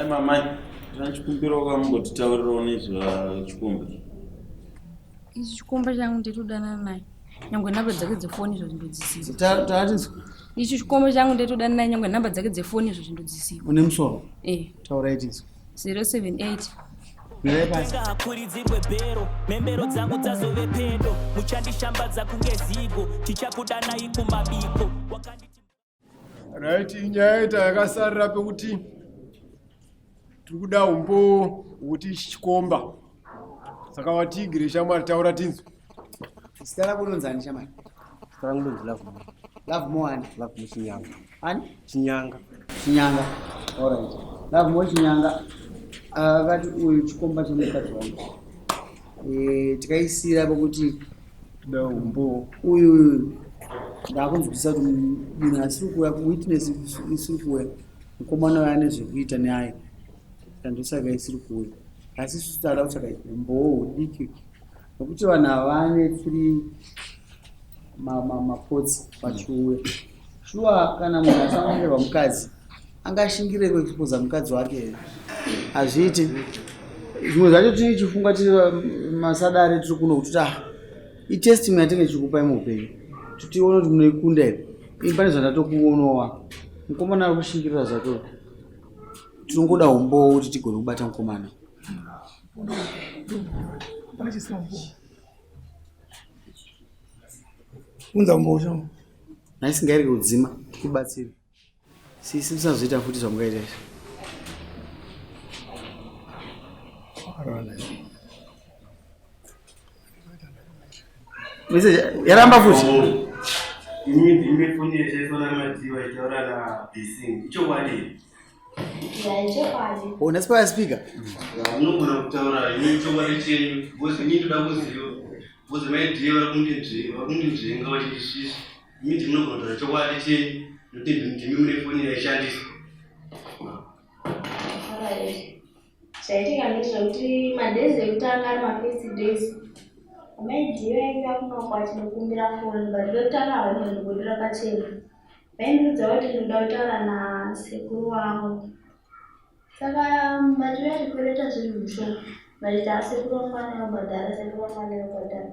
Nhai mamai, tinachikumbirawo kamungotitaurirawo nezvachikomba. Ichi chikomba changu nditodanana naye. Nyangwe nhamba dzake dzefoni izvo ndodzisiwa. Tatinzwa. Ichi chikomba changu nditodanana naye nyangwe nhamba dzake dzefoni izvo ndodzisiwa. Une musoro? Eh. Taurai tinzwa. 078 Mirai pasi. Hakuridzirwe bhero, mhembero dzangu dzazove pedo, muchandishambadza kunge zigo, tichakudanai kumabiko. Wakanditi Right, inyaya ita yakasarira pekuti tiri kuda umbowo hwekuti ichi chikomba. Saka watiigire shamwari taura tinzwe. Zita rako rinonzi ani shamwari? Zita rangu ndonzi Love Mo. Love Mo ani? Love Mo Chinyanga. Ani? Chinyanga. Chinyanga. All right. Love Mo Chinyanga. Akati uyu chikomba chemukadzi wangu. Eh, tikaisira pakuti Kuda umbowo. uyu ndakunzwisisa kuti munhu asiri kuuya witness isiri kuuya mukomana uyo ane zvekuita neaye saka ndosaka isiri kuuya asi isusu tada kutsvaka umbowo hudiki nokuti vanhu ava vane three mapotsi vachiuya shuwa kana munhu asanongerwa mukadzi angashingire kuexposa mukadzi wake here hazviiti zvimwe zvacho tine chifungwa tiri masadare tiri kuno kuti ah itestimony yatinge tichikupai muupenyu kuti tione kuti munoikunda here ini pane zvandatokuonowa mukomana ari kushingirira zvake tinongoda umbowo kuti tigone kubata mukomana Unza umbowo chavo. Nhasi ngairege kudzima tikubatsire. Sisi musazoita futi zvamungaita izvi. Message yaramba futi. Ini ndine foni yashandiswa naMadiwa itaura naBlessing. Ichokwadi. Oh, nhasi paya speaker. Munogona kutaura ini chokwadi chenyu because ini ndoda kuziva because maidiwa vari kundinzvenga vachindisvisva. Imi ndimi munogona kutaura chokwadi chenyu nokuti ndimi mune foni yaishandiswa. Alright. Zvaitika ndezvekuti madays ekutanga ari mafirst days amai Diyo ainge akunokwa achinokumbira foni but vekutanga havaimbondibudira pachena. Vaindiudza kuti ndinoda kutaura nasekuru wangu. Saka vachiuya chikwereta zviri mushop vachiti asekuru vangu vanobhadhara sekuru vangu vanobhadhara.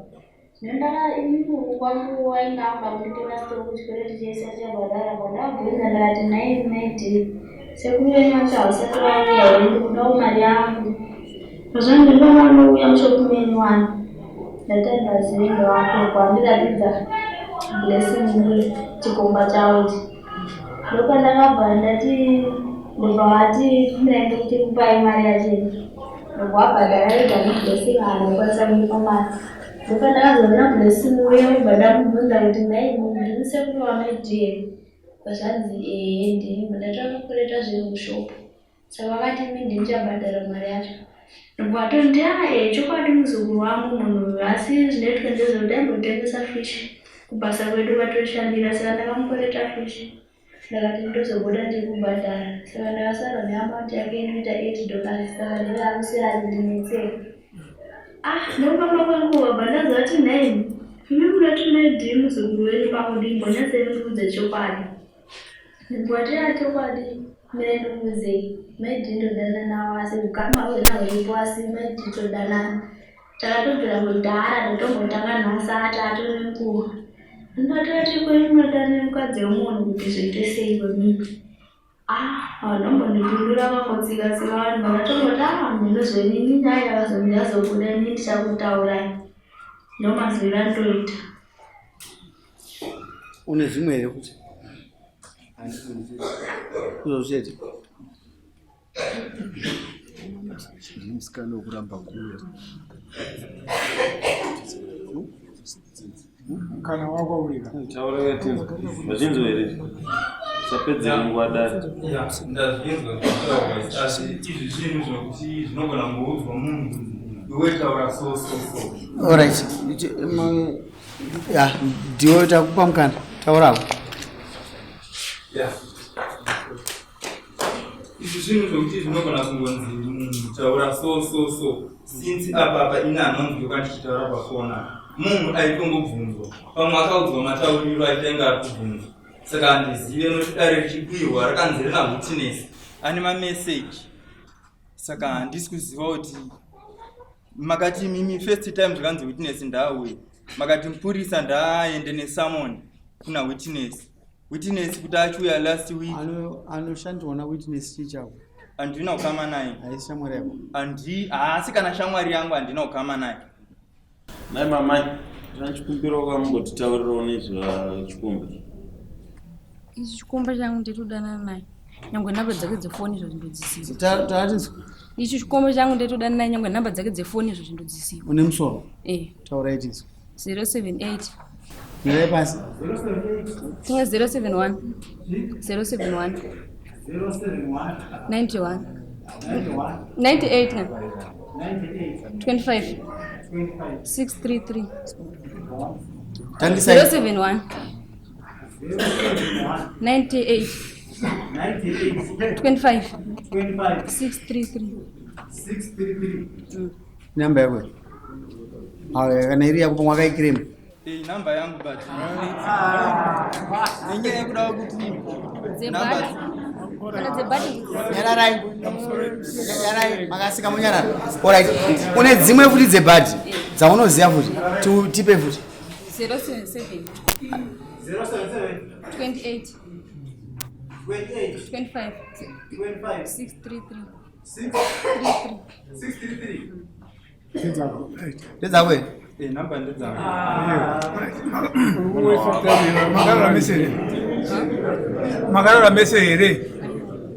Zvino ndaka ini kuruku kwangu wainge akuda kunditora stock chikwereti chese achabhadhara pandakabvunza ndakati nhai maidii sekuru venyu vacho havasati vauya here ndikudawo mari yangu. Mazuva ndinoda vanouya mushop menyu wani. Ndati handivazive ndewako wandiratidza blessing chikomba chawo ichi. Ndopandakabva ndati ndobva vati ndaende kuti kupai mari yacho ndobva wabhadhara ega neblessing haana kukwanisa kundipa mari. Ndopandakazoona blessing uye ndobva ndamubvunza kuti nhai ndini sekuru vamaidii here zvanzi ehe ndini ndati vakakwereta zvinhu kushop. Saka vakati imi ndini ndichabhadhara mari yacho. Ndobva vatonditi ah eh chokwadi muzukuru wangu munhu uyu asi zvinoitwa ndezvekuti aimbotengesa fish kubasa kwedu kwatoshandira saka ndakamukwereta fish ndakati ndozobuda ndichikubhadhara saka ndakasara neamount yake inoita $8 saka ndiye akuswera achindinetsera. Ah ndokufamba kwenguva bva ndaziva kuti nhai imi munoti maidii muzukuru wenyu pakudii mbonyatsei mundiudze chokwadi. Ndibwatira chokwadi mire ndikuudzei maidi ndodanana nawo asi ukama hwena huripo asi maidi todanana takatobvira kudhara totombotanga nhasi ati atone nguva ndinototi kwenyu munodana nemukadzi wemunhu kuti zviite sei kwemimi ah vanombondipindura vangotsika tsika vanhu vakatomboti ah ndinozvenini nyaya yakazobuda ini ndichakutaurai ndomaziviro andoita Une zvimwe here kuti? Izvozvo chete. Ndini musikana wekuramba kuuya. Kana wako urika. Taura yatinzwa. Wazvinzwa here? Usapedzere nguva dare. Ndazvinzwa zvakutaurwa asi izvi zvinhu zvokuti zvinogona kungoudzwa munhu iwe taura so so so. Alright. Ya, ndiwe takupa mukana. Taurako. Ya. Izvi zvinhu zvokuti zvinogona kungonzi munhu taura so so so since apa apa ini hanonzwikwa ndichitaura pafona munhu aitongobvunzwa pamwe akaudzwa matauriro aitainge ari kubvunzwa saka handizive nokuti dare richikwirwa rakanzi rina witness ane mameseji. Saka handisi kuziva kuti makati mimi first time zvakanzi witness ndaauye, makati mupurisa ndaaende nesummon kuna witness, witness kuti achiuya last week. Anoshandirwa nawitness chii chako? Handina kukama naye. Haisi shamwari yako? Handi, haasi kana shamwari yangu, handina kukama naye. Nai mamai, tinachikumbirawo kamungotitaurirawo nezvachikomba. Ichi chikomba changu nditodanana naye nyangwe nhamba dzake dzefoni izvo zvindodzisiwa. Tatinzwa. Ichi chikomba changu nditodanana naye nyangwe nhamba dzake dzefoni izvo zvindodzisiwa. Une musoro? Eh. Taurai tinzwa. 078. Mirai pasi. Tinga 071. 071. 91. 98 na. 25. 633. Tangisai. 071. 98. 25. 633. Namba yako. Awe kana iri yako pamwe wakaikirema. Iyi namba yangu, but nenyaya yekuda kuti namba Dzebhati. Kana dzebhati. Nyararai. Nyararai, makasika munyarara. Alright. Une dzimwe futi dzebhadhi dzaunoziva futi. Tipe futi. 077. 28. 25. 633. 33. Ndedzako here? Eh, namba ndedzangu. Makarara mese here? Makarara mese here?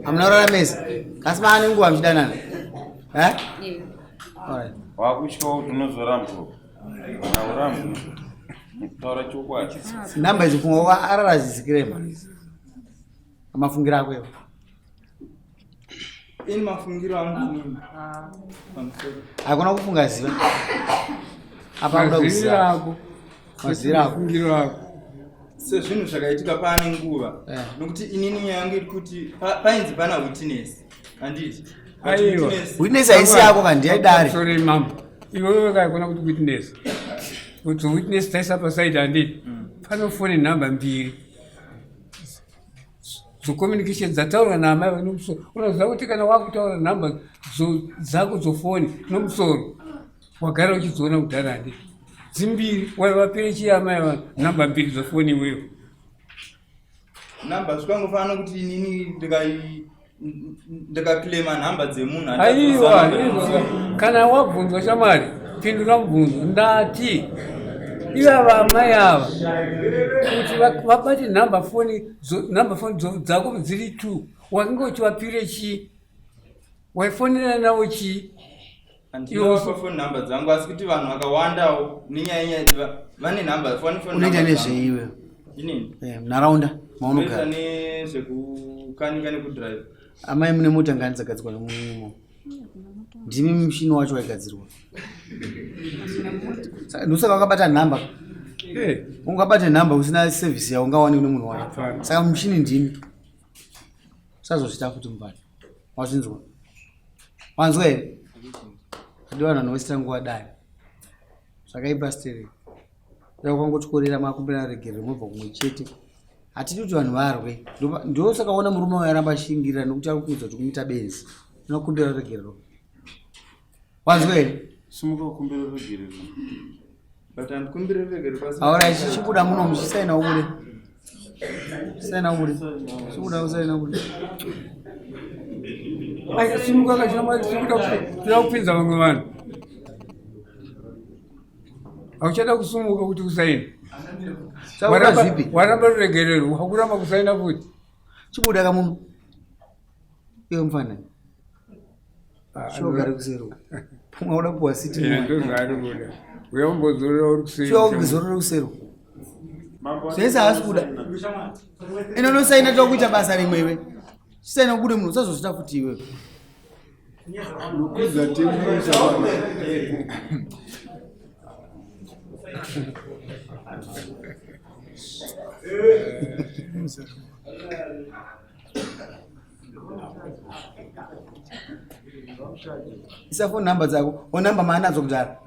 Hamuna kurara mese. Kasi maane nguva muchidanana. Eh? Yeah. Alright. Wakutyawo kuti unozorambwa. Kana urambwa. Taura chokwadi. Namba idzi pfungwa waka arara zvisikirema. Mafungiro ako iwo. Ini mafungiro angu inini pamusoro. Hakuna kufunga ziva. Apa kuda Maziviro kuziva. ako. Maziviro ako. Mafungiro ako. Sezvinhu zvakaitika paane nguva, nokuti inini nyaya yangu iri kuti painzi pana witness, handiti? But Aiwa. Witness haisi yako kana ndiyadare. Sorry mambo. Iwewe kaikona kuti witness. Kuti witness taisa pasaidi, handiti? Pane foni nhamba mbiri dzocommunication dzataurwa naamai vane musoro. Unoziva kuti kana wakutaura nhamba dzako dzofoni nomusoro wagara uchidziona kudhara, handiti? Dzimbiri waivapire chii amai vanhu nhamba mbiri dzofoni iweyo? Namba zvikangofanana kuti inini ndikaclaima nhamba dzemunhu. Aiwa, izvozvo kana wabvunzwa, shamwari, pindura mubvunzo. Ndati ivava amai ava kuti vabate nhamba foni nhamba foni dzako dziri two, wakange uchivapire chii? Waifonera navo chii? Handina phone number dzangu, asi kuti vanhu vakawandawo nenyaya nyaya vane nhamba phone Unoita number dzangu. nezveiwe? Inini? Eh, munharaunda Unoita maunogara. nezvekukanika nekudrive. Amai, mune mota ngani dzagadzirwa nemumo? Ndimi mushini wacho waigadzirwa. Saka ndosaka wakabata nhamba. Ungabate nhamba usina service yaungawane kune munhu wacho. Saka mushini ndimi. Usazozviita futi mubani. Wazvinzwa? Wanzwa here? Adi vanhu vanovesera nguva dai. Zvakaipa stereki. Kuda kwangotyorera makumbira regerero mobva kumwe chete. Hatidi kuti vanhu varwe. Ndosaka uona murume uyu aramba ashingirira nokuti ari kuudza kuti kumuita benzi. Unokumbira regerero. Wanzwa here? Simuka ukumbire regerero. But handikumbiri regerero pasi. Aura chibuda muno muchisaina ubude. Saina ubude. Chibuda usaina ubude. Ai, simuka kashamwari, simuka, toda kupinza vamwe vanhu. Hauchada kusumuka kuti usaini? Taura zvipi? Waramba ruregerero, wakuramba kusaina futi. Chibuda kamuno. Iwe mufana. Shuwa gari kuseri. Pumwa uda kupuwa siti. Eh, ndozvaari kuda. Uya umbozorora uri kuseri. Shuwa kuzorora kuseri. Zvese haasi kuda. Ino unosaina toda kuita basa rimwe iwe. Chisaina ubude muno usazozvita futi iwe. Nokuza tembo. Isa phone number dzako. O number maanadzo kudhara.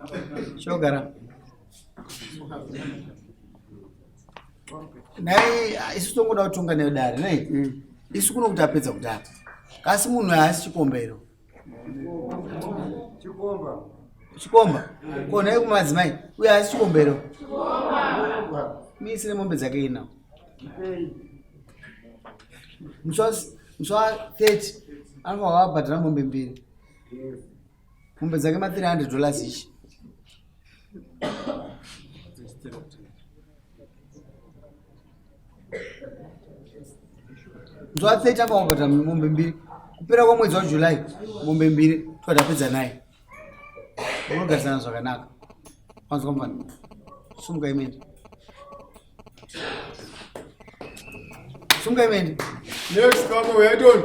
Shogara. Nai isu tongoda kutonga neyo dare nai. Isu kuno kuti apedza kudhara. Kasi munhu haasi chikombero. Chikomba. Chikomba. Ko nhai kumadzimai uyo asi chikomba here? Miisire mombe dzake ina. Musi wa 30 anofanirwa abhadhara mombe mbiri. Mombe dzake ma 300 dollars ichi. Musi wa 30 anofanirwa kubhadhara mombe mbiri. Kupera kwemwedzi waJuly mombe mbiri todapedza naye. Unogarisana zvakanaka. Wanzwa mfana? Sumuka imende. Sumuka imende. Next vamwe uyai toni.